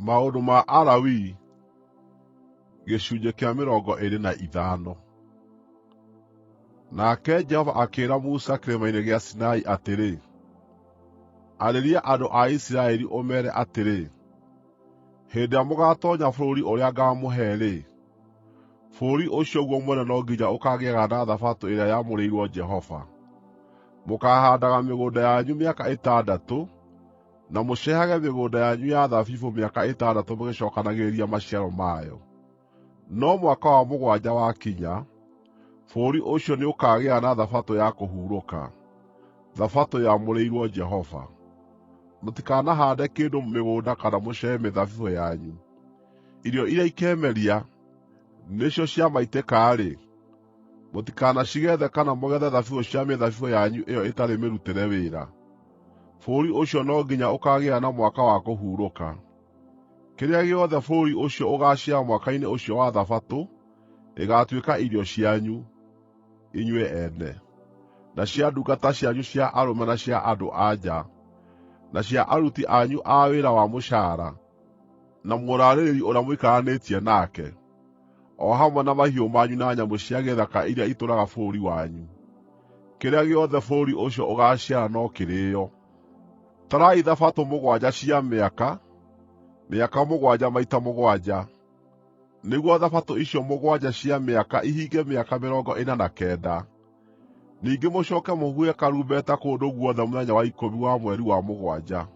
Maũndũ ma Alawii gĩcunjĩ kĩa 25. Nake Jehova akĩĩra Musa Kĩrĩma-inĩ gĩa Sinai atĩrĩ, Arĩria andũ a Isiraeli, ũmeere atĩrĩ, “Hĩndĩ ĩrĩa mũgaatoonya bũrũri ũrĩa ngaamũhe-rĩ, bũrũri ũcio guo mwene no nginya ũkaagĩaga na Thabatũ ĩrĩa yamũrĩirwo Jehova. Mũkaahaandaga mĩgũnda yanyu mĩaka ĩtandatũ, na mũcehage mĩgũnda yanyu ya thabibũ mĩaka ĩtandatũ mũgĩcookanagĩrĩria maciaro mayo. No mwaka wa mũgwanja wakinya, bũrũri ũcio nĩũkagĩa na Thabatũ ya kũhurũka, Thabatũ yamũrĩirwo Jehova. Mũtikanahaande kĩndũ mĩgũnda kana mũcehe mĩthabibũ yanyu. Irio iria ikeemeria, nĩcio cia maitĩka-rĩ, mũtikanacigethe kana mũgethe thabibũ cia mĩthabibũ yanyu ĩyo ĩtarĩ mĩrutĩre wĩra. Bũrũri ũcio no nginya ũkaagĩa na mwaka wa kũhurũka. Kĩrĩa gĩothe bũrũri ũcio ũgaaciara mwaka-inĩ ũcio wa Thabatũ gĩgaatuĩka irio cianyu, inyuĩ ene, na cia ndungata cianyu cia arũme na cia andũ-a-nja, na cia aruti anyu a wĩra wa mũcaara, na mũrarĩrĩri ũrĩa mũikaranĩtie nake, o hamwe na mahiũ manyu na nyamũ cia gĩthaka iria itũũraga bũrũri wanyu. Kĩrĩa gĩothe bũrũri ũcio ũgaaciara no kĩrĩĩo. Tarai Thabatũ mũgwanja cia mĩaka, mĩaka mũgwanja maita mũgwanja, nĩguo Thabatũ icio mũgwanja cia mĩaka ihinge mĩaka 49. Ningĩ mũcooke mũhuhe karumbeta kũndũ guothe mũthenya wa ikũmi wa mweri wa mũgwanja.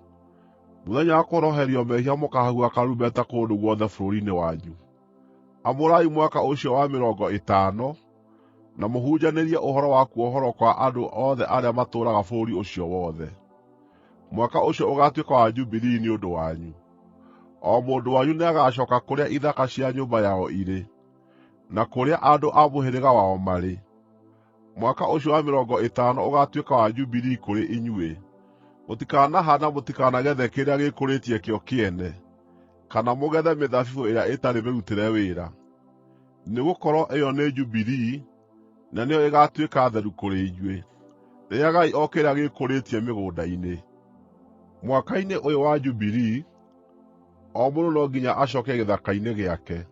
Mũthenya wa Kũhoroherio Mehia mũkaahuha karumbeta kũndũ guothe bũrũri-inĩ wanyu. Amũrai mwaka ũcio wa 50, na mũhunjanĩrie ũhoro wa kuohorwo kwa andũ othe arĩa matũũraga bũrũri ũcio wothe. Mwaka ũcio ũgaatuĩka wa Jubilii nĩ ũndũ wanyu. O mũndũ wanyu nĩagacooka kũrĩa ithaka cia nyũmba yao irĩ, na kũrĩa andũ a mũhĩrĩga wao marĩ. Mwaka ũcio wa 50 ũgaatuĩka wa Jubilii kũrĩ inyuĩ. Mũtikanahaande na mũtikanagethe kĩrĩa gĩĩkũrĩtie kĩo kĩene, kana mũgethe mĩthabibũ ĩrĩa ĩtarĩ mĩrutĩre wĩra. Nĩgũkorwo ĩyo nĩ Jubilii, na nĩyo ĩgaatuĩka theru kũrĩ inyuĩ. Rĩĩagai o kĩrĩa gĩĩkũrĩtie mĩgũnda-inĩ. Mwaka-inĩ ũyũ wa Jubilii, o mũndũ no nginya acooke gĩthaka-inĩ gĩake.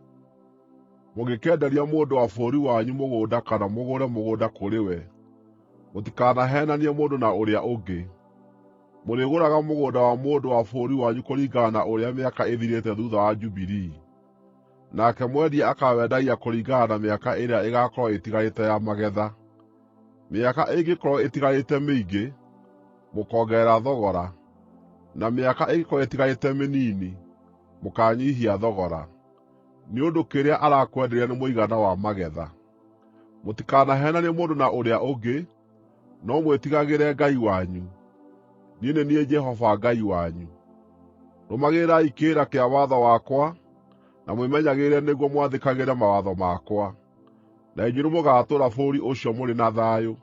Mũngĩkeenderia mũndũ wa bũrũri wanyu mũgũnda kana mũgũre mũgũnda kũrĩ we, mũtikanaheenanie mũndũ na ũrĩa ũngĩ. Mũrĩgũraga mũgũnda wa mũndũ wa bũrũri wanyu kũringana na ũrĩa mĩaka ĩthirĩte thuutha wa Jubilii, nake mwendia akaawendagia kũringana na mĩaka ĩrĩa ĩgaakorwo ĩtigarĩte ya magetha. Mĩaka ĩngĩkorwo ĩtigarĩte mĩingĩ, mũkoongerera thogora, na mĩaka ĩngĩkorwo ĩtigarĩte mĩnini, mũkaanyiihia thogora, nĩ ũndũ kĩrĩa arakwenderia nĩ mũigana wa magetha. Mũtikanaheenanie mũndũ na ũrĩa ũngĩ, no mwĩtigagĩre Ngai wanyu. Niĩ nĩ niĩ Jehova Ngai wanyu. Rũmagĩrĩrai kĩrĩra kĩa watho wakwa na mwĩmenyagĩrĩre nĩguo mwathĩkagĩre mawatho makwa, na inyuĩ nĩmũgatũũra bũrũri ũcio mũrĩ na thayũ.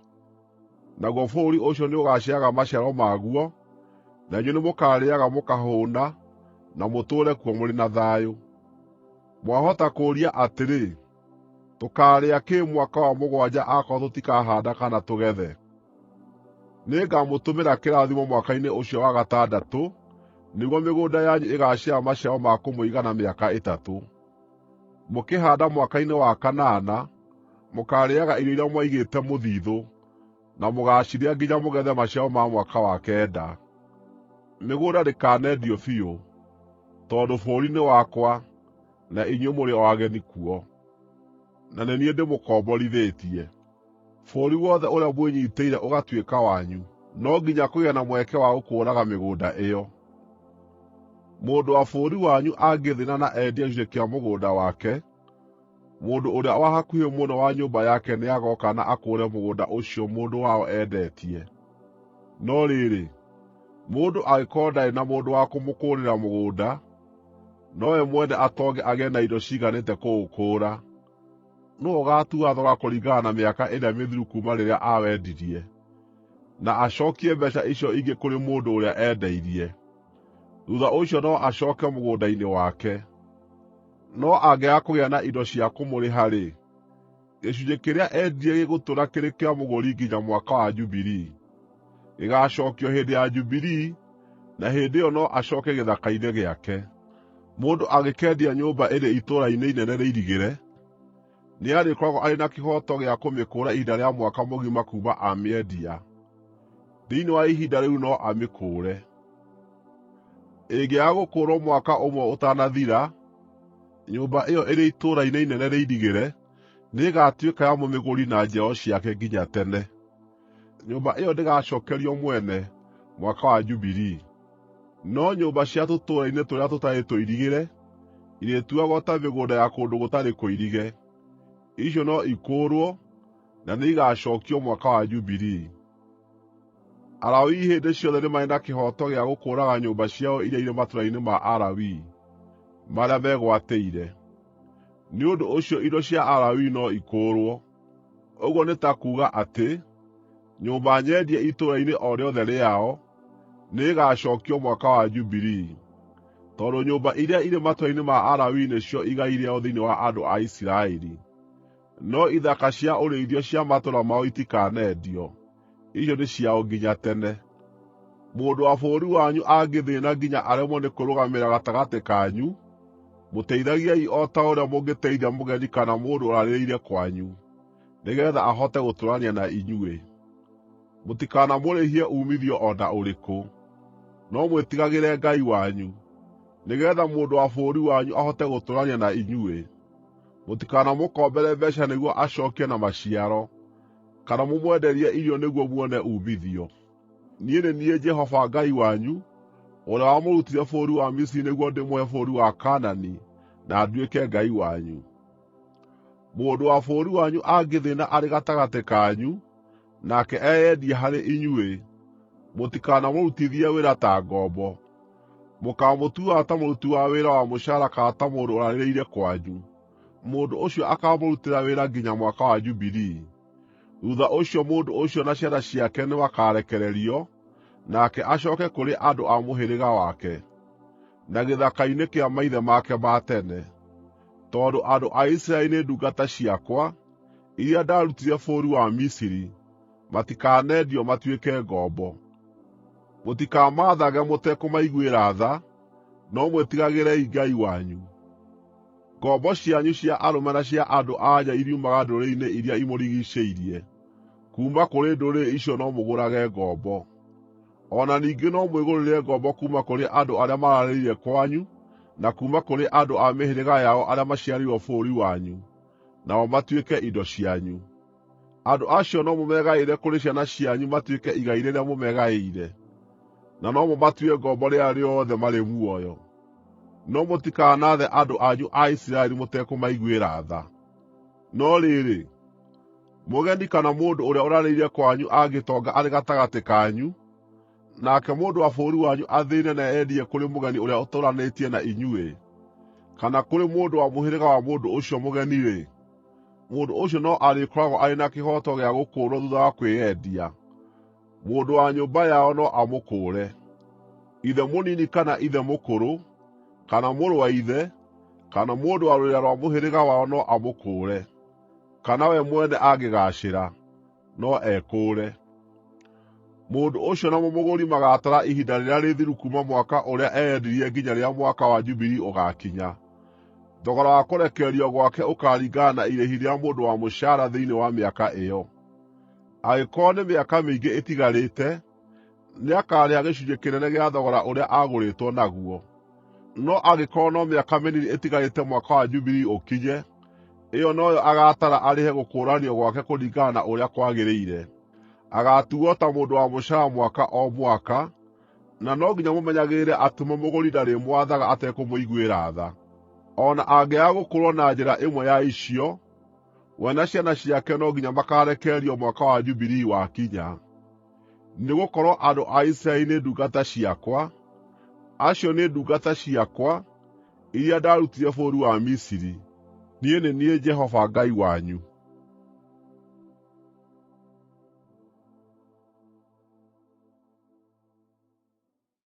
Naguo bũrũri ũcio nĩũgaciaraga maciaro maguo, na inyuĩ nĩmũkarĩĩaga mũkahũũna na mũtũũre kuo mũrĩ na thayũ. Mwahota kũũria atĩrĩ, “Tũkaarĩa kĩ mwaka wa mũgwanja aakorwo tũtikahaanda kana tũgethe?” Nĩngamũtũmĩra kĩrathimo mwaka-inĩ ũcio wa gatandatũ, nĩguo mĩgũnda yanyu ĩgaaciara maciaro ma kũmũigana mĩaka ĩtatũ. Mũkĩhaanda mwaka-inĩ wa kanana, mũkaarĩĩaga irio iria mwaigĩte mũthiithũ, na mũgaacirĩa nginya mũgethe maciaro ma mwaka wa kenda. Mĩgũnda ndĩkanendio biũ, tondũ bũrũri nĩ wakwa na inyuĩ mũrĩ o ageni kuo, na nĩ niĩ ndĩmũkomborithĩtie. Bũrũri wothe ũrĩa mwĩnyiitĩire ũgaatuĩka wanyu, no nginya kũgĩe na mweke wa gũkũũraga mĩgũnda ĩyo. Mũndũ wa bũrũri wanyu angĩthĩĩna na endie gĩcunjĩ kĩa mũgũnda wake, mũndũ ũrĩa wa hakuhĩ mũno wa nyũmba yake nĩagooka na akũũre mũgũnda ũcio mũndũ wao endetie. No rĩrĩ, mũndũ angĩkorwo ndarĩ na mũndũ wa kũmũkũũrĩra mũgũnda, nowe mwene atonge agĩe na indo ciiganĩte kũũkũũra, nĩwe ũgaatua thogora kũringana na mĩaka ĩrĩa mĩthiru kuuma rĩrĩa aawendirie, na acookie mbeeca icio ingĩ kũrĩ mũndũ ũrĩa endeirie. Thuutha ũcio no acooke mũgũnda-inĩ wake. No angĩaga kũgĩa na indo cia kũmũrĩha-rĩ, gĩcunjĩ kĩrĩa endirie gĩgũtũũra kĩrĩ kĩa mũgũri nginya Mwaka wa Jubilii. Gĩgaacookio hĩndĩ ya Jubilii, na hĩndĩ ĩyo no acooke gĩthaka-inĩ gĩake. Mũndũ angĩkeendia nyũmba ĩrĩ itũũra-inĩ inene rĩirigĩre, nĩarĩkoragwo arĩ na kĩhooto gĩa kũmĩkũũra ihinda rĩa mwaka mũgima kuuma amĩendia. Thĩinĩ wa ihinda rĩu no amĩkũũre. Ĩngĩaga gũkũũrwo mwaka ũmwe ũtanathira, nyũmba ĩyo ĩrĩ itũũra-inĩ inene rĩirigĩre nĩĩgatuĩka ya mũmĩgũri na njiaro ciake nginya tene. Nyũmba ĩyo ndĩgacookerio mwene Mwaka wa Jubilii. No nyũmba cia tũtũũra-inĩ tũrĩa tũtarĩ tũirigĩre irĩtuagwo ta mĩgũnda ya kũndũ gũtarĩ kũirige; icio no ikũũrwo, na nĩigacookio Mwaka wa Jubilii. Alawii hĩndĩ ciothe nĩ marĩ na kĩhooto gĩa gũkũũraga nyũmba ciao iria irĩ matũũra-inĩ ma Alawii, marĩa megwatĩire. Nĩ ũndũ ũcio indo cia Alawii no ikũũrwo, ũguo nĩ ta kuuga atĩ, nyũmba nyendie itũũra-inĩ o rĩothe rĩao, nĩĩgacookio Mwaka wa Jubilii, tondũ nyũmba iria irĩ matũũra-inĩ ma Alawii nĩcio igai rĩao thĩinĩ wa andũ a Isiraeli. No ithaka cia ũrĩithio cia matũũra mao itikanendio; icio nĩ ciao nginya tene. Mũndũ wa bũrũri wanyu angĩthĩĩna nginya aremwo nĩ kwĩrũgamĩrĩra gatagatĩ kanyu, mũteithagiei o ta ũrĩa mũngĩteithia mũgeni kana mũndũ ũrarĩrĩire kwanyu, nĩgeetha ahote gũtũũrania na inyuĩ. Mũtikanamũrĩhie uumithio o na ũrĩkũ, no mwĩtigagĩre Ngai wanyu, nĩgeetha mũndũ wa bũrũri wanyu ahote gũtũũrania na inyuĩ. Mũtikanamũkombere mbeeca nĩguo acookie na maciaro, kana mũmwenderie irio nĩguo muone uumithio. Niĩ nĩ niĩ Jehova Ngai wanyu, ũrĩa wamũrutire bũrũri wa Misiri nĩguo ndĩmũhe bũrũri wa Kaanani na nduĩke Ngai wanyu. Mũndũ wa bũrũri wanyu angĩthĩĩna arĩ gatagatĩ kanyu, nake eyendie harĩ inyuĩ, mũtikanamũrutithie wĩra ta ngombo. Mũkaamũtuaga ta mũruti wa wĩra wa mũcaara kana ta mũndũ ũrarĩrĩire kwanyu. Mũndũ ũcio akaamũrutĩra wĩra nginya Mwaka wa Jubilii. Thuutha ũcio mũndũ ũcio na ciana ciake nĩmakarekererio, nake acooke kũrĩ andũ a mũhĩrĩga wake, na gĩthaka-inĩ kĩa maithe make ma tene. Tondũ andũ a Isiraeli nĩ ndungata ciakwa, iria ndaarutire bũrũri wa Misiri, matikanendio matuĩke ngombo. Mũtikamaathage mũtekũmaiguĩra tha, no mwĩtigagĩrei Ngai wanyu. Ngombo cianyu cia arũme na cia andũ-a-nja iriumaga ndũrĩrĩ-inĩ iria imũrigiicĩirie; kuuma kũrĩ ndũrĩrĩ icio no mũgũrage ngombo. O na ningĩ no mwĩgũrĩre ngombo kuuma kũrĩ andũ arĩa mararĩrĩire kwanyu na kuuma kũrĩ andũ a mĩhĩrĩga yao arĩa maciarĩirwo bũrũri wanyu, nao matuĩke indo cianyu. Andũ acio no mũmegaĩre kũrĩ ciana cianyu matuĩke igai rĩrĩa mũmegaĩire, na no mũmatue ngombo rĩrĩa rĩothe marĩ muoyo. No mũtikanaathe andũ anyu a Isiraeli mũtekũmaiguĩra tha. No rĩrĩ, mũgeni kana mũndũ ũrĩa ũrarĩrĩire kwanyu angĩtonga arĩ gatagatĩ kanyu, nake mũndũ wa bũrũri wanyu athĩĩne na eyendie kũrĩ mũgeni ũrĩa ũtũũranĩtie na inyuĩ, kana kũrĩ mũndũ wa mũhĩrĩga wa mũndũ ũcio mũgeni-rĩ, mũndũ ũcio no arĩkoragwo arĩ na kĩhooto gĩa gũkũũrwo thuutha wa kwĩyendia. Mũndũ wa nyũmba yao no amũkũũre: ithe mũnini kana ithe mũkũrũ, kana mũrũ wa ithe, kana mũndũ wa rũrĩra rwa mũhĩrĩga wao no amũkũũre, kana we mwene angĩgaacĩra, no ekũũre. Mũndũ ũcio na mũmũgũri magaatara ihinda rĩrĩa rĩthiru kuuma mwaka ũrĩa eyendirie nginya rĩrĩa Mwaka wa Jubilii ũgaakinya. Thogora wa kũrekererio gwake ũkaaringana na irĩhi rĩa mũndũ wa mũcaara thĩinĩ wa mĩaka ĩyo. Angĩkorwo nĩ mĩaka mĩingĩ ĩtigarĩte, nĩakarĩha gĩcunjĩ kĩnene gĩa thogora ũrĩa aagũrĩtwo naguo. No angĩkorwo no mĩaka mĩnini ĩtigarĩte Mwaka wa Jubilii ũkinye, ĩyo noyo agaatara arĩhe gũkũũranio gwake kũringana na ũrĩa kwagĩrĩire. Agaatuuo ta mũndũ wa mũcaara mwaka o mwaka, na no nginya mũmenyagĩrĩre atĩ mũmũgũri ndarĩmwathaga atekũmũiguĩra tha. O na angĩaga gũkũũrwo na njĩra ĩmwe ya icio, we na ciana ciake no nginya makaarekererio Mwaka wa Jubilii wakinya. Nĩgũkorwo andũ a Isiraeli nĩ ndungata ciakwa; acio nĩ ndungata ciakwa, iria ndaarutire bũrũri wa Misiri. Niĩ nĩ niĩ Jehova Ngai wanyu.